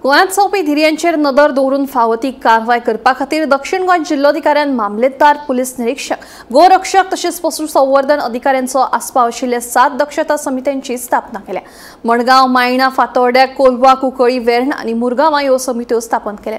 गोंयांत जावपी धिरयांचेर नदर दवरून फावो ती कारवाय करपा खातीर दक्षिण गोंय जिल्लोधिकाऱ्यान मामलेदार, पुलीस निरीक्षक, गोरक्षक तशेंच पशुसंवर्धन अधिकाऱ्यांचो आस्पाव आशिल्ल्या 7 दक्षता समित्यांची स्थापना केल्या. मडगांव, मायणा, फातोर्ड्या, कोलवा, कुंकळी, वेर्णा आनी मुरगांवां ह्यो समित्यो स्थापन केल्या.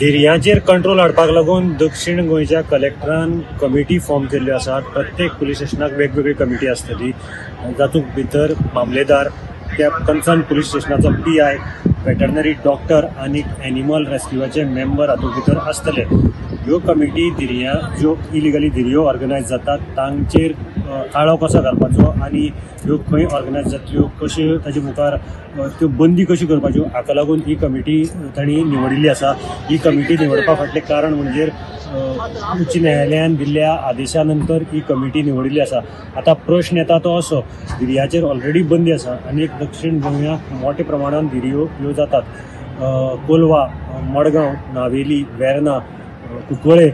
धिरयांचेर कंट्रोल हाडपाक लागून दक्षिण गोंयच्या कलेक्टरान कमिटी फॉर्म केल्ल्यो आसात. प्रत्येक पुलीस स्टेशनाक वेगवेगळी कमिटी आसतली, जातूंत भितर मामलेदार, त्या कन्सर्न पुलीस स्टेशनाचो PI, veterinary doctor आनी एनिमल रेस्क्युआचे मेंबर हातूंत भितर आसतले. ह्यो कमिटी धिरयां ज्यो इलिगली धिरयो ऑर्गनायज जातात तांचेर आळो कसो घालपाचो आनी ह्यो खंय ऑर्गनायज जातल्यो, कश्यो ताजे मुखार त्यो बंदी कशी करपाच्यो, हाका लागून ही कमिटी तांणी निवडिल्ली आसा. ही कमिटी निवडपा फाटलें कारण म्हणजे उच्च न्यायालयान दिल्ल्या आदेशा नंतर ही कमिटी निवडिल्ली आसा. आतां प्रश्न येता तो असो, धिरयांचेर ऑलरेडी बंदी आसा आनी एक दक्षिण गोंयांत मोठ्या प्रमाणान धिरयो ह्यो जातात. कोलवा, मडगांव, नावेली, वेर्ना, कुंकळे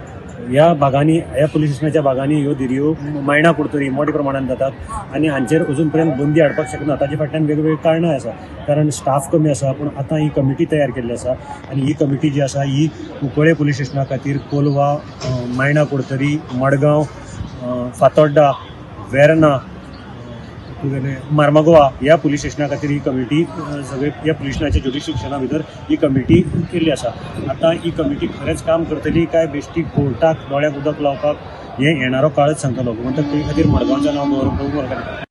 ह्या भागांनी, ह्या पुलीस स्टेशनाच्या भागांनी ह्यो धिरयो मायणा कुडतरी मोठ्या प्रमाणान जातात आनी हांचेर अजून पर्यंत बंदी हाडपाक शकना. ताजे फाटल्यान वेगवेगळी कारणां आसा, कारण स्टाफ कमी आसा. पूण आतां ही कमिटी तयार केल्ली आसा आनी ही कमिटी जी आसा ही कुंकळे पुलीस स्टेशना खातीर कोलवा, मायणा कुडतरी, मडगांव, फातोड्डा, वेर्ना, मार्मागोवा ह्या पुलीस स्टेशना खातीर ही कमिटी सगळे ह्या पुलीस स्टेशनाच्या ज्युरिस्डिक्शना भितर ही कमिटी केल्ली आसा. आतां ही कमिटी खरेंच काम करतली काय बेश्टी कोर्टाक दोळ्याक उदक लावपाक हें येणारो काळच सांगतलो. म्हणटकच ते खातीर मडगांवचें नांव गौरव प्रभू.